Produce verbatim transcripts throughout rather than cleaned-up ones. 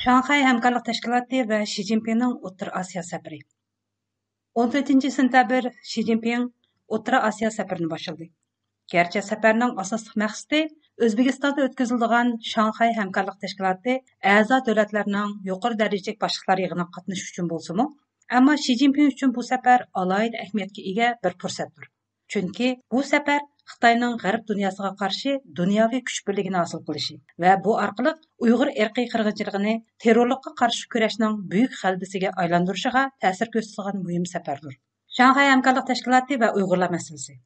شاڭخەي ھەمكارلىق تەشكىلاتى ۋە شى جىنپىڭنىڭ ئوتتۇرا ئاسىيا سەپىرى. ئون تۆتىنچى سېنتەبىر شى جىنپىڭ ئوتتۇرا ئاسىيا سەپىرىنى باشلىدى. گەرچە سەپەرنىڭ ئاساسلىق مەقسىتى ئۆزبېكىستاندا ئۆتكۈزۈلىدىغان شاڭخەي ھەمكارلىق تەشكىلاتى ئەزا دۆلەتلەرنىڭ يۇقىرى دەرىجىلىك باشلىقلار يىغىنىغا قاتنىشىش ئۈچۈن بولسىمۇ، ئەمما شى جىنپىڭ ئۈچۈن بۇ سەپەر ئالاھىدە ئەھمىيەتكە ئىگە بىر پۇرسەتتۇر. چۈنكى بۇ سەپەر خىتاينىڭ غەرب دۇنياسىغا قارشى دۇنياۋى كۈچ بىرلىكىنى ھاسىل قىلىشى ۋە بۇ ئارقىلىق ئۇيغۇر ئىرقىي قىرغىنچىلىقىنى تېررورلۇققا قارشى كۈرەشنىڭ بۈيۈك غەلىبىسىگە ئايلاندۇرۇشىغا تەسىر كۆرسىتىدىغان مۇھىم سەپەردۇر. شاڭخەي ھەمكارلىق تەشكىلاتى ۋە ئۇيغۇرلار مەسىلىسى.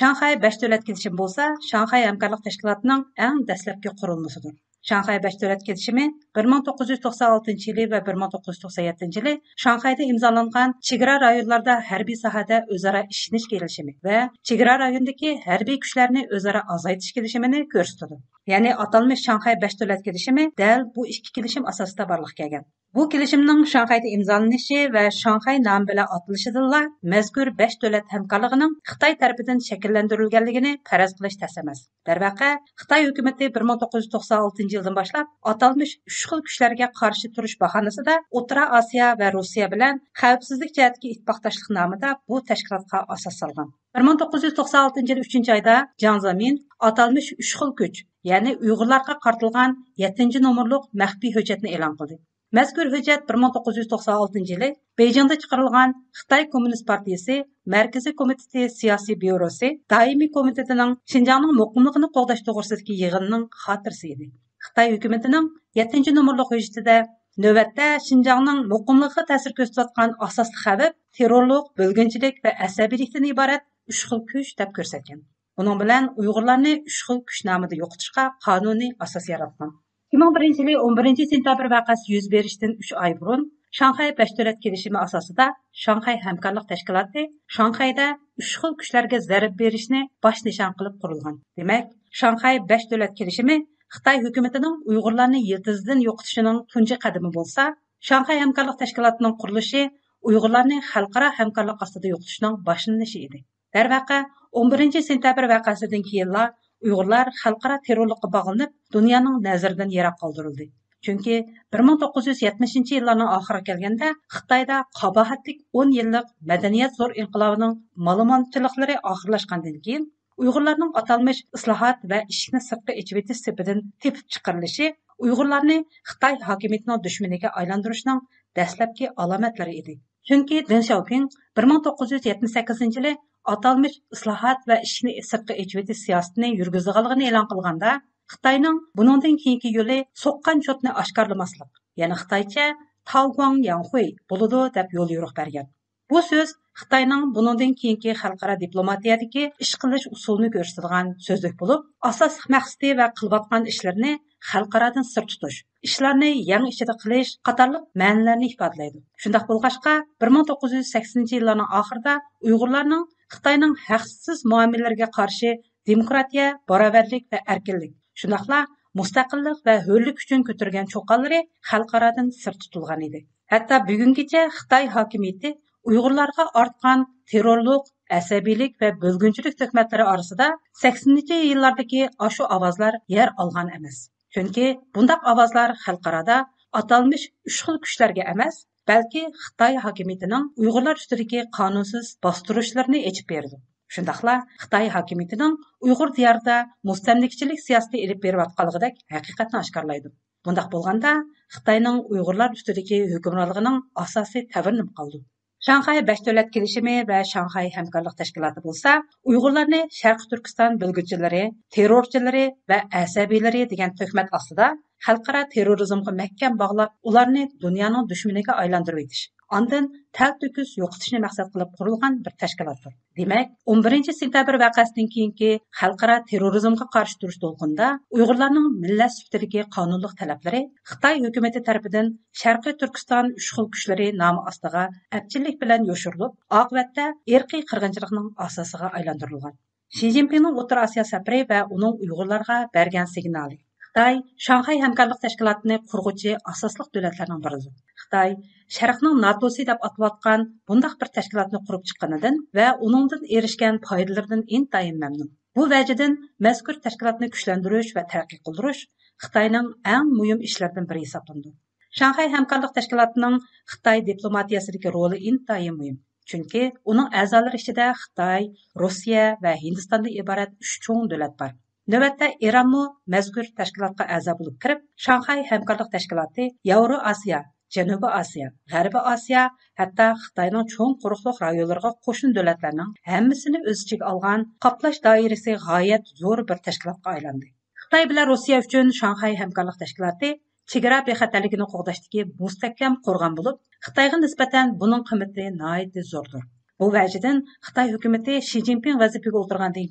شاڭخەي بەش دۆلەت كېلىشىمى بولسا، شاڭخەي ھەمكارلىق تەشكىلاتىنىڭ ئەڭ دەسلەپكى قۇرۇلمىسىدۇر. شاڭخەي بەش دۆلەت كېلىشىمى بىر مىڭ توققۇز يۈز توقسان ئالتىنچى يىلى ۋە بىر مىڭ توققۇز يۈز توقسان يەتتىنچى يىلى شاڭخەيدە ئىمزالانغان چېگرا رايونلاردا ھەربىي ساھەدە ئۆزئارا ئىشىنىش كېلىشىمى ۋە چېگرا رايونىدىكى ھەربىي كۈچلەرنى ئۆزئارا ئازايتىش كېلىشىمىنى كۆرسىتىدۇ. يەنى ئاتالمىش شاڭخەي بەش دۆلەت كېلىشىمى دەل بۇ ئىككى كېلىشىم ئاساسىدا بارلىققا كەلگەن. بۇ كېلىشىمنىڭ شاڭخەيدە ئىمزالىنىشى ۋە شاڭخەي نامى بىلەن ئاتىلىشىدىنلا مەزكۇر بەش دۆلەت ھەمكارلىقىنىڭ خىتاي تەرىپىدىن شەكىللەندۈرۈلگەنلىكىنى پەرەز قىلىش تەس ئەمەس. دەرۋەقە، خىتاي ھۆكۈمىتى بىر مىڭ توققۇز يۈز توقسان ئالتىنچى يىلدىن باشلاپ ئاتالمىش ئۈچ خىل كۈچلەرگە قارشى تۇرۇش باھانىسىدا ئوتتۇرا ئاسىيا ۋە روسىيە بىلەن خەۋپسىزلىك جەھەتتىكى ئىتتىپاقداشلىق نامىدا بۇ تەشكىلاتقا ئاساس سالغان. بىر مىڭ توققۇز يۈز توقسان ئالتىنچى يىل ئۈچىنچى ئايدا جياڭ زېمىن ئاتالمىش ئۈچ خىل كۈچ، يەنى ئۇيغۇرلارغا قارىتىلغان يەتتىنچى نومۇرلۇق مەخپىي ھۆججەتنى ئېلان قىلدى. مەزكۇر ھۆججەت بىر مىڭ توققۇز يۈز توقسان ئالتىنچى يىلى بېيجىڭدا چىقىرىلغان خىتاي كوممۇنىست پارتىيىسى مەركىزىي كومىتېتى سىياسىي بيۇروسى دائىمىي كومىتېتىنىڭ شىنجاڭنىڭ مۇقىملىقىنى قوغداش توغرىسىدىكى يىغىننىڭ خاتىرىسى ئىدى. خىتاي ھۆكۈمىتىنىڭ يەتتىنچى نومۇرلۇق ھۆججىتىدە نۆۋەتتە شىنجاڭنىڭ مۇقىملىقىغا تەسىر كۆرسىتىۋاتقان ئاساسلىق خەۋپ تېررورلۇق، بۆلگۈنچىلىك ۋە ئەسەبىيلىكتىن ئىبارەت ئۈچ خىل كۈچ دەپ كۆرسەتكەن. بۇنىڭ بىلەن ئۇيغۇرلارنى ئۈچ خىل كۈچ نامىدا يوقىتىشقا قانۇنىي ئاساس ياراتقان. ئىككى مىڭ بىرىنچى يىلى ئون بىرىنچى سېنتەبىر ۋەقەسى يۈز بېرىشتىن ئۈچ ئاي بۇرۇن شاڭخەي بەش دۆلەت كېلىشىمى ئاساسىدا شاڭخەي ھەمكارلىق تەشكىلاتى شاڭخەيدە ئۈچ خىل كۈچلەرگە زەربە بېرىشنى باش نىشان قىلىپ قۇرۇلغان. دېمەك، شاڭخەي بەش دۆلەت كېلىشىمى خىتاي ھۆكۈمىتىنىڭ ئۇيغۇرلارنى يىلتىزىدىن يوقىتىشىنىڭ تۇنجى قەدىمى بولسا، شاڭخەي ھەمكارلىق تەشكىلاتىنىڭ قۇرۇلۇشى ئۇيغۇرلارنى خەلقئارا ھەمكارلىق ئاستىدا يوقىتىشنىڭ باشلىنىشى ئىدى. دەرۋەقە، ئون بىرىنچى سېنتەبىر ۋەقەسىدىن كېيىنلا ئۇيغۇرلار خەلقئارا تېررورلۇققا باغلىنىپ، دۇنيانىڭ نەزىرىدىن يىراق قالدۇرۇلدى. چۈنكى بىر مىڭ توققۇز يۈز يەتمىشىنچى يىللارنىڭ ئاخىرىغا كەلگەندە خىتايدا قاباھەتلىك ئون يىللىق مەدەنىيەت زور ئىنقىلابىنىڭ مالىمانچىلىقلىرى ئاخىرلاشقاندىن كېيىن، ئۇيغۇرلارنىڭ ئاتالمىش ئىسلاھات ۋە ئىشىكنى سىرتقا ئېچىۋېتىش سېپىدىن تېپىپ چىقىرىلىشى ئۇيغۇرلارنى خىتاي ھاكىمىيىتىنىڭ دۈشمىنىگە ئايلاندۇرۇشنىڭ دەسلەپكى ئالامەتلىرى ئىدى. چۈنكى دېڭ شياۋپىڭ بىر مىڭ توققۇز يۈز يەتمىش سەككىزىنچى يىلى ئاتالمىش ئىسلاھات ۋە ئىشىكنى سىرتقا ئېچىۋېتىش سىياسىتىنى يۈرگۈزىدىغانلىقىنى ئېلان قىلغاندا، خىتاينىڭ بۇنىڭدىن كېيىنكى يولى سوققان چوتنى ئاشكارىلىماسلىق، يەنى خىتايچە تاۋ گۇاڭ ياڭ خۇي بولىدۇ، دەپ يول يورۇق بەرگەن. بۇ سۆز خىتاينىڭ بۇنىڭدىن كېيىنكى خەلقئارا دىپلوماتىيەدىكى ئىش قىلىش ئۇسۇلىنى كۆرسىتىدىغان سۆزلۈك بولۇپ، ئاساسلىق مەقسىتى ۋە قىلىۋاتقان ئىشلىرىنى خەلقئارادىن سىر تۇتۇش، ئىشلارنى يەڭ ئىچىدە قىلىش قاتارلىق مەنىلەرنى ئىپادىلەيدۇ. شۇنداق بولغاچقا، بىر مىڭ توققۇز يۈز سەكسىنىنچى يىللارنىڭ ئاخىرىدا ئۇيغۇرلارنىڭ خىتاينىڭ ھەقسىز مۇئامىلىلىرىگە قارشى دېموكراتىيە، باراۋەرلىك ۋە ئەركىنلىك، شۇنداقلا مۇستەقىللىق ۋە ھۆرلۈك ئۈچۈن كۆتۈرگەن چوققانلىرى خەلقئارادىن سىر تۇتۇلغان ئىدى. ھەتتا بۈگۈنگىچە خىتاي ھاكىمىيىتى ئۇيغۇرلارغا ئارتقان تېررورلۇق، ئەسەبىيلىك ۋە بۆلگۈنچىلىك تۆھمەتلىرى ئارىسىدا سەكسىنىنچى يىللاردىكى ئاشۇ ئاۋازلار يەر ئالغان ئەمەس. چۈنكى بۇنداق ئاۋازلار خەلقئارادا ئاتالمىش ئۈچ خىل كۈچلەرگە ئەمەس، بەلكى خىتاي ھاكىمىيىتىنىڭ ئۇيغۇرلار ئۈستىدىكى قانۇنسىز باستۇرۇشلىرىنى ئېچىپ بېرىدۇ. شۇنداقلا خىتاي ھاكىمىيىتىنىڭ ئۇيغۇر دىيارىدا مۇستەملىكىچىلىك سىياسىتى ئېلىپ بېرىۋاتقانلىقىدەك ھەقىقەتنى ئاشكارىلايدۇ. بۇنداق بولغاندا، خىتاينىڭ ئۇيغۇرلار ئۈستىدىكى ھۆكۈمرانلىقىنىڭ ئاساسى تەۋرىنىپ قالىدۇ. شاڭخەي بەش دۆلەت كېلىشىمى ۋە شاڭخەي ھەمكارلىق تەشكىلاتى بولسا ئۇيغۇرلارنى شەرقىي تۈركىستان بۆلگۈنچىلىرى، تېررورچىلىرى ۋە ئەسەبىيلىرى دېگەن تۆھمەت ئاستىدا خەلقئارا تېررورىزمغا مەھكەم باغلاپ، ئۇلارنى دۇنيانىڭ دۈشمىنىگە ئايلاندۇرۇۋېتىش، ئاندىن تەلتۆكۈس يوقىتىشنى مەقسەت قىلىپ قۇرۇلغان بىر تەشكىلاتتۇر. دېمەك، ئون بىرىنچى سېنتەبىر ۋەقەسىدىن كېيىنكى خەلقئارا تېررورىزمغا قارشى تۇرۇش دولقۇنىدا ئۇيغۇرلارنىڭ مىللەت سۈپىتىدىكى قانۇنلۇق تەلەپلىرى خىتاي ھۆكۈمىتى تەرىپىدىن شەرقىي تۈركىستان ئۈچ خىل كۈچلىرى نامى ئاستىغا ئەپچىللىك بىلەن يوشۇرۇلۇپ، ئاقىۋەتتە ئىرقىي قىرغىنچىلىقنىڭ ئاساسىغا ئايلاندۇرۇلغان. شى جىنپىڭنىڭ ئوتتۇرا ئاسىيا سەپىرى ۋە ئۇنىڭ ئۇيغۇرلارغا بەرگەن سىگنالى. خىتاي شاڭخەي ھەمكارلىق تەشكىلاتىنى قۇرغۇچى ئاساسلىق دۆلەتلەرنىڭ بىرىدۇر. خىتاي شەرقنىڭ ناتوسى دەپ ئاتىلىۋاتقان بۇنداق بىر تەشكىلاتنى قۇرۇپ چىققىنىدىن ۋە ئۇنىڭدىن ئېرىشكەن پايدىلىرىدىن ئىنتايىن مەمنۇن. بۇ ۋەجىدىن مەزكۇر تەشكىلاتنى كۈچلەندۈرۈش ۋە تەرەققىي قىلدۇرۇش خىتاينىڭ ئەڭ مۇھىم ئىشلىرىدىن بىرى ھېسابلىنىدۇ. شاڭخەي ھەمكارلىق تەشكىلاتىنىڭ خىتاي دىپلوماتىيەسىدىكى رولى ئىنتايىن مۇھىم. چۈنكى ئۇنىڭ ئەزالىرى ئىچىدە خىتاي، روسىيە ۋە ھىندىستاندىن ئىبارەت ئۈچ چوڭ دۆلەت بار. نۆۋەتتە ئىرانمۇ مەزكۇر تەشكىلاتقا ئەزا بولۇپ كىرىپ، شاڭخەي ھەمكارلىق تەشكىلاتى ياۋرو ئاسىيا، جەنۇبىي ئاسىيا، غەربىي ئاسىيا، ھەتتا خىتاينىڭ چوڭ قۇرۇقلۇق رايونلىرىغا قوشنا دۆلەتلەرنىڭ ھەممىسىنى ئۆز ئىچىگە ئالغان قاپلاش دائىرىسى غايەت زور بىر تەشكىلاتقا ئايلاندى. خىتاي بىلەن روسىيە ئۈچۈن شاڭخەي ھەمكارلىق تەشكىلاتى چېگرا بىخەتەرلىكىنى قوغداشتىكى مۇستەھكەم قورغان بولۇپ، خىتايغا نىسبەتەن بۇنىڭ قىممىتى ناھايىتى زوردۇر. بۇ ۋەجىدىن خىتاي ھۆكۈمىتى شى جىنپىڭ ۋەزىپىگە ئولتۇرغاندىن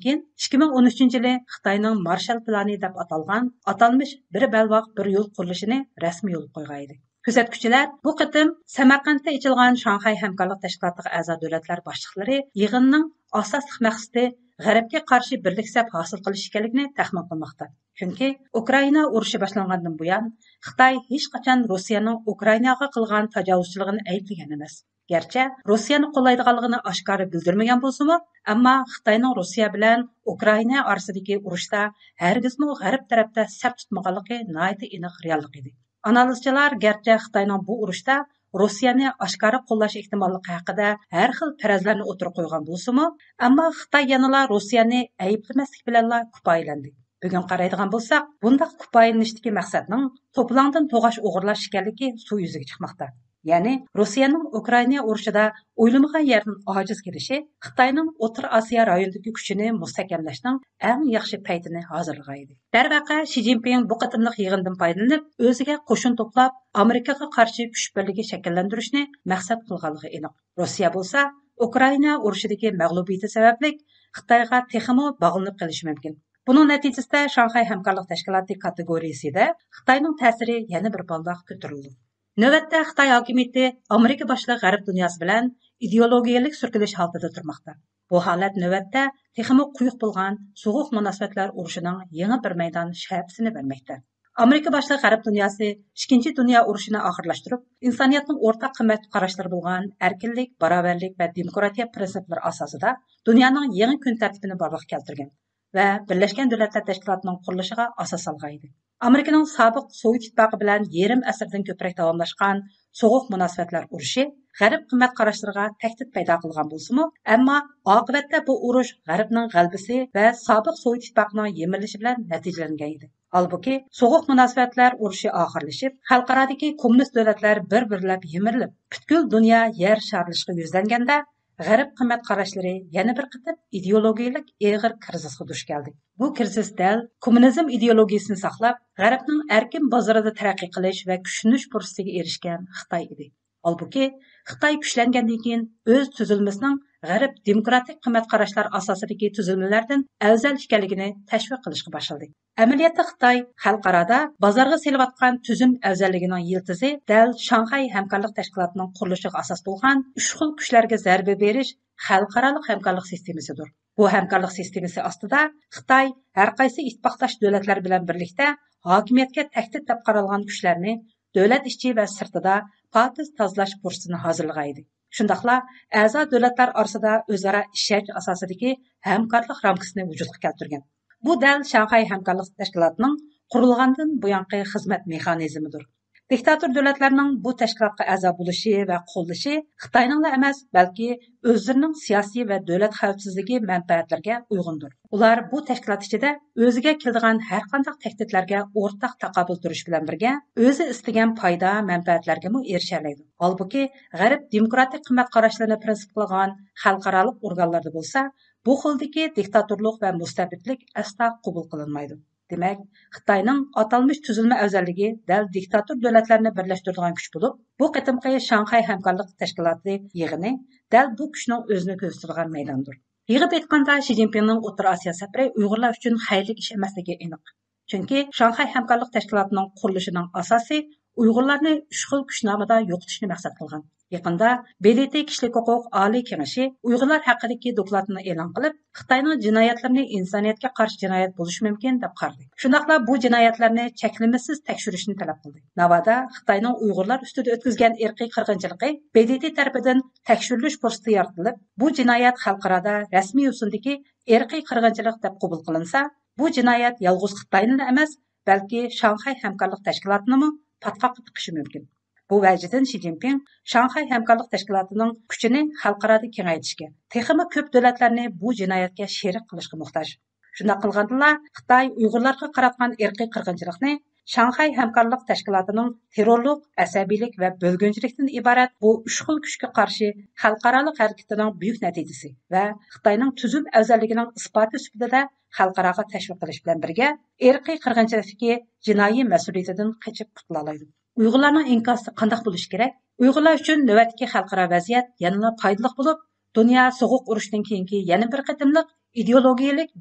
كېيىن، ئىككى مىڭ ئون ئۈچىنچى يىلى خىتاينىڭ مارشال پىلانى دەپ ئاتالغان ئاتالمىش بىر بەلباغ بىر يول قۇرۇلۇشىنى رەسمىي يولغا قويغان ئىدى. كۆزەتكۈچىلەر بۇ قېتىم سەمەرقەنتتە ئېچىلغان شاڭخەي ھەمكارلىق تەشكىلاتىغا ئەزا دۆلەتلەر باشلىقلىرى يىغىننىڭ ئاساسلىق مەقسىتى غەربكە قارشى بىرلىك سەپ ھاسىل قىلىش ئىكەنلىكىنى تەخمىن قىلماقتا. چۈنكى ئۇكرائىنا ئۇرۇشى باشلانغاندىن بۇيان، خىتاي ھېچقاچان روسىيەنىڭ ئۇكرائىناغا قىلغان تاجاۋۇزچىلىقىنى ئەيىبلىگەن ئەمەس. گەرچە روسىيەنى قوللايدىغانلىقىنى ئاشكارا بىلدۈرمىگەن بولسىمۇ، ئەمما خىتاينىڭ روسىيە بىلەن ئۇكرائىنا ئارىسىدىكى ئۇرۇشتا ھەرگىزمۇ غەرب تەرەپتە سەپ تۇتمىغانلىقى ناھايىتى ئېنىق رېئاللىق ئىدى. ئانالىزچىلار گەرچە خىتاينىڭ بۇ ئۇرۇشتا روسىيەنى ئاشكارا قوللاش ئېھتىماللىقى ھەققىدە ھەر خىل پەرەزلەرنى ئوتتۇرىغا قويغان بولسىمۇ، ئەمما خىتاي يەنىلا روسىيەنى ئەيىبلىمەسلىك بىلەنلا كۇپايىلەندى. بۈگۈن قارايدىغان بولساق، بۇنداق كۇپايىلىنىشتىكى مەقسەتنىڭ توپىلاڭدىن توغاچ ئوغرىلاش ئىكەنلىكى سۇ يۈزىگە چىقماقتا. يەنى روسىيەنىڭ ئۇكرائىنا ئۇرۇشىدا ئويلىمىغان يەردىن ئاجىز كېلىشى خىتاينىڭ ئوتتۇرا ئاسىيا رايونىدىكى كۈچىنى مۇستەھكەملەشنىڭ ئەڭ ياخشى پەيتىنى ھازىرلىغان ئىدى. دەرۋەقە، شى جىنپىڭ بۇ قېتىملىق يىغىندىن پايدىلىنىپ، ئۆزىگە قوشۇن توپلاپ، ئامېرىكىغا قارشى كۈچ بىرلىكى شەكىللەندۈرۈشنى مەقسەت قىلغانلىقى ئېنىق. روسىيە بولسا ئۇكرائىنا ئۇرۇشىدىكى مەغلۇبىيىتى سەۋەبلىك خىتايغا تېخىمۇ باغلىنىپ قېلىشى مۇمكىن. بۇنىڭ نەتىجىسىدە شاڭخەي ھەمكارلىق تەشكىلاتى كاتېگورىيىسىدە خىتاينىڭ تەسىرى يەنە بىر بالداق كۆتۈرۈلىدۇ. نۆۋەتتە خىتاي ھاكىمىيىتى ئامېرىكا باشلىق غەرب دۇنياسى بىلەن ئىدېئولوگىيەلىك سۈركىلىش ھالىتىدە تۇرماقتا. بۇ ھالەت نۆۋەتتە تېخىمۇ قويۇق بولغان سوغۇق مۇناسىۋەتلەر ئۇرۇشىنىڭ يېڭى بىر مەيدان شەپىسىنى بەرمەكتە. ئامېرىكا باشلىق غەرب دۇنياسى ئىككىنچى دۇنيا ئۇرۇشىنى ئاخىرلاشتۇرۇپ، ئىنسانىيەتنىڭ ئورتاق قىممەت قاراشلىرى بولغان ئەركىنلىك، باراۋەرلىك ۋە دېموكراتىيە پىرىنسىپلىرى ئاساسىدا دۇنيانىڭ يېڭى كۈن تەرتىپىنى بارلىققا كەلتۈرگەن ۋە بىرلەشكەن دۆلەتلەر تەشكىلاتىنىڭ قۇرۇلۇشىغا ئاساس سالغان ئىدى. ئامېرىكىنىڭ سابىق سوۋېت ئىتتىپاقى بىلەن يېرىم ئەسىردىن كۆپرەك داۋاملاشقان سوغۇق مۇناسىۋەتلەر ئۇرۇشى غەرب قىممەت قاراشلىرىغا تەھدىت پەيدا قىلغان بولسىمۇ، ئەمما ئاقىۋەتتە بۇ ئۇرۇش غەربنىڭ غەلىبىسى ۋە سابىق سوۋېت ئىتتىپاقىنىڭ يىمىرىلىشى بىلەن نەتىجىلەنگەن ئىدى. ھالبۇكى، سوغۇق مۇناسىۋەتلەر ئۇرۇشى ئاخىرلىشىپ، خەلقئارادىكى كوممۇنىست دۆلەتلەر بىر-بىرلەپ يىمىرىلىپ، پۈتكۈل دۇنيا يەر شارلىشىشقا يۈزلەنگەندە، غەرب قىممەت قاراشلىرى يەنە بىر قېتىم ئىدېئولوگىيەلىك ئېغىر كىرىزىسقا دۇچ كەلدى. بۇ كىرىزىس دەل كوممۇنىزم ئىدېئولوگىيىسىنى ساقلاپ، غەربنىڭ ئەركىن بازىرىدا تەرەققىي قىلىش ۋە كۈچلىنىش پۇرسىتىگە ئېرىشكەن خىتاي ئىدى. ھالبۇكى، خىتاي كۈچلەنگەندىن كېيىن ئۆز تۈزۈلمىسىنىڭ غەرب دېموكراتىك قىممەت قاراشلار ئاساسىدىكى تۈزۈلمىلەردىن ئەۋزەل ئىكەنلىكىنى تەشۋىق قىلىشقا باشلىدى. ئەمەلىيەتتە خىتاي خەلقئارادا بازارغا سېلىۋاتقان تۈزۈم ئەۋزەللىكىنىڭ يىلتىزى دەل شاڭخەي ھەمكارلىق تەشكىلاتىنىڭ قۇرۇلۇشىغا ئاساس بولغان ئۈچ خىل كۈچلەرگە زەربە بېرىش خەلقئارالىق ھەمكارلىق سىستېمىسىدۇر. بۇ ھەمكارلىق سىستېمىسى ئاستىدا خىتاي ھەر قايسى ئىتتىپاقداش دۆلەتلەر بىلەن بىرلىكتە ھاكىمىيەتكە تەھدىت دەپ قارالغان كۈچلەرنى دۆلەت ئىچى ۋە سىرتىدا پاكىز تازىلاش پۇرسىتىنى ھازىرلىغان ئىدى. شۇنداقلا ئەزا دۆلەتلەر ئارىسىدا ئۆزئارا ئىشەنچ ئاساسىدىكى ھەمكارلىق رامكىسىنى ۋۇجۇدقا كەلتۈرگەن. بۇ دەل شاڭخەي ھەمكارلىق تەشكىلاتىنىڭ قۇرۇلغاندىن بۇيانقى خىزمەت مېخانىزمىدۇر. دىكتاتور دۆلەتلەرنىڭ بۇ تەشكىلاتقا ئەزا بولۇشى ۋە قوللىشى خىتاينىڭلا ئەمەس، بەلكى ئۆزلىرىنىڭ سىياسىي ۋە دۆلەت خەۋپسىزلىكى مەنپەئەتلىرىگە ئۇيغۇندۇر. ئۇلار بۇ تەشكىلات ئىچىدە ئۆزىگە كېلىدىغان ھەرقانداق تەھدىتلەرگە ئورتاق تاقابىل تۇرۇش بىلەن بىرگە، ئۆزى ئىستىگەن پايدا، مەنپەئەتلەرگىمۇ ئېرىشەلەيدۇ. ھالبۇكى، غەرب دېموكراتىك قىممەت قاراشلىرىنى پىرىنسىپ قىلغان خەلقئارالىق ئورگانلاردا بولسا، بۇ خىلدىكى دىكتاتورلۇق ۋە مۇستەبىتلىك ئەسلا قوبۇل قىلىنمايدۇ. دېمەك، خىتاينىڭ ئاتالمىش تۈزۈلمە ئەۋزەللىكى دەل دىكتاتور دۆلەتلەرنى بىرلەشتۈرىدىغان كۈچ بولۇپ، بۇ قېتىمقى شاڭخەي ھەمكارلىق تەشكىلاتى يىغىنى دەل بۇ كۈچنىڭ ئۆزىنى كۆرسىتىدىغان مەيداندۇر. يىغىپ ئېيتقاندا، شى جىنپىڭنىڭ ئوتتۇرا ئاسىيا سەپىرى ئۇيغۇرلار ئۈچۈن خەيرلىك ئىش ئەمەسلىكى ئېنىق. چۈنكى شاڭخەي ھەمكارلىق تەشكىلاتىنىڭ قۇرۇلۇشىنىڭ ئاساسى ئۇيغۇرلارنى ئۈچ خىل كۈچ نامىدا يوقىتىشنى مەقسەت قىلغان. يېقىندا ب د ت كىشىلىك ھوقۇق ئالىي كېڭىشى ئۇيغۇرلار ھەققىدىكى دوكلاتىنى ئېلان قىلىپ، خىتاينىڭ جىنايەتلىرىنى ئىنسانىيەتكە قارشى جىنايەت بولۇشى مۇمكىن دەپ قارىدى. شۇنداقلا بۇ جىنايەتلەرنى چەكلىمىسىز تەكشۈرۈشنى تەلەپ قىلدى. ناۋادا خىتاينىڭ ئۇيغۇرلار ئۈستىدە ئۆتكۈزگەن ئىرقىي قىرغىنچىلىقى ب د ت تەرىپىدىن تەكشۈرۈلۈش پۇرسىتى يارىتىلىپ، بۇ جىنايەت خەلقئارادا رەسمىي يوسۇندىكى ئىرقىي قىرغىنچىلىق دەپ قوبۇل قىلىنسا، بۇ جىنايەت يالغۇز خىتاينىلا ئەمەس، بەلكى شاڭخەي ھەمكارلىق تەشكىلاتىنىمۇ پاتقاققا تىقىشى مۇمكىن. بۇ ۋەجىدىن شى جىنپىڭ شاڭخەي ھەمكارلىق تەشكىلاتىنىڭ كۈچىنى خەلقئارادا كېڭەيتىشكە، تېخىمۇ كۆپ دۆلەتلەرنى بۇ جىنايەتكە شېرىك قىلىشقا موھتاج. شۇنداق قىلغاندىلا، خىتاي ئۇيغۇرلارغا قاراتقان ئىرقىي قىرغىنچىلىقنى شاڭخەي ھەمكارلىق تەشكىلاتىنىڭ تېررورلۇق، ئەسەبىيلىك ۋە بۆلگۈنچىلىكتىن ئىبارەت بۇ ئۈچ خىل كۈچكە قارشى خەلقئارالىق ھەرىكىتىنىڭ بۈيۈك نەتىجىسى ۋە خىتاينىڭ تۈزۈم ئەۋزەللىكىنىڭ ئىسپاتى سۈپىتىدە خەلقئاراغا تەشۋىق قىلىش بىلەن بىرگە، ئىرقىي قىرغىنچىلىقتىكى جىنايى مەسئۇلىيىتىدىن قېچىپ قۇتۇلالايدۇ. ئۇيغۇرلارنىڭ ئىنكاسى قانداق بولۇشى كېرەك؟ ئۇيغۇرلار ئۈچۈن نۆۋەتتىكى خەلقئارا ۋەزىيەت يەنىلا پايدىلىق بولۇپ، دۇنيا سوغۇق ئۇرۇشتىن كېيىنكى يەنە بىر قېتىملىق ئىدېئولوگىيەلىك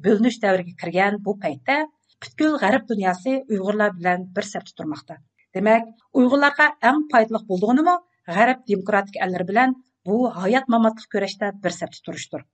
بۆلۈنۈش دەۋرىگە كىرگەن بۇ پەيتتە پۈتكۈل غەرب دۇنياسى ئۇيغۇرلار بىلەن بىر سەپتە تۇرماقتا. دېمەك، ئۇيغۇرلارغا ئەڭ پايدىلىق بولىدىغىنىمۇ غەرب دېموكراتىك ئەللىرى بىلەن بۇ ھايات-ماماتلىق كۈرەشتە بىر سەپتە تۇرۇشتۇر.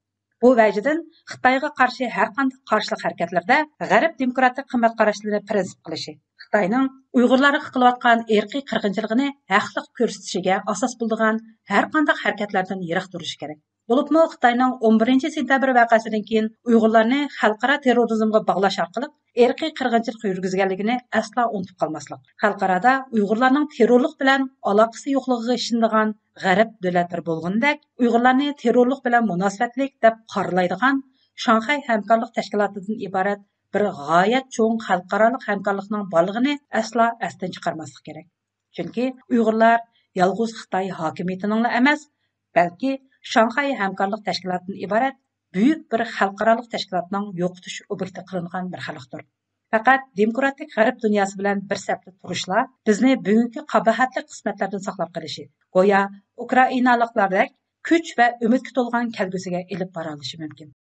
بۇ ۋەجىدىن خىتايغا قارشى ھەر قانداق قارشىلىق ھەرىكەتلىرىدە غەرب دېموكراتىك قىممەت قاراشلىرىنى پىرىنسىپ قىلىشى، خىتاينىڭ ئۇيغۇرلارغا قىلىۋاتقان ئىرقىي قىرغىنچىلىقىنى ھەقلىق كۆرسىتىشىگە ئاساس بولىدىغان ھەر قانداق ھەرىكەتلەردىن يىراق تۇرۇشى كېرەك. بولۇپمۇ خىتاينىڭ ئون بىرىنچى سېنتەبىر ۋەقەسىدىن كېيىن ئۇيغۇرلارنى خەلقئارا تېررورىزمغا باغلاش ئارقىلىق ئىرقىي قىرغىنچىلىق يۈرگۈزگەنلىكىنى ئەسلا ئۇنتۇپ قالماسلىق، خەلقئارادا ئۇيغۇرلارنىڭ تېررورلۇق بىلەن ئالاقىسى يوقلۇقىغا ئىشىنىدىغان غەرب دۆلەتلىرى بولغىنىدەك، ئۇيغۇرلارنى تېررورلۇق بىلەن مۇناسىۋەتلىك دەپ قارىلايدىغان شاڭخەي ھەمكارلىق تەشكىلاتىدىن ئىبارەت بىر غايەت چوڭ خەلقئارالىق ھەمكارلىقنىڭ بارلىقىنى ئەسلا ئەستىن چىقارماسلىق كېرەك. چۈنكى ئۇيغۇرلار يالغۇز خىتاي ھاكىمىيىتىنىڭلا ئەمەس، بەلكى شاڭخەي ھەمكارلىق تەشكىلاتىدىن ئىبارەت بۈيۈك بىر خەلقئارالىق تەشكىلاتنىڭ يوقىتىش ئوبيېكتى قىلىنغان بىر خەلقتۇر. پەقەت دېموكراتىك غەرب دۇنياسى بىلەن بىر سەپتە تۇرۇشلا بىزنى بۈگۈنكى قاباھەتلىك قىسمەتلەردىن ساقلاپ قېلىشى، گويا ئۇكرائىنالىقلاردەك كۈچ ۋە ئۈمىدكە تولغان كەلگۈسىگە ئېلىپ بارالىشى مۇمكىن.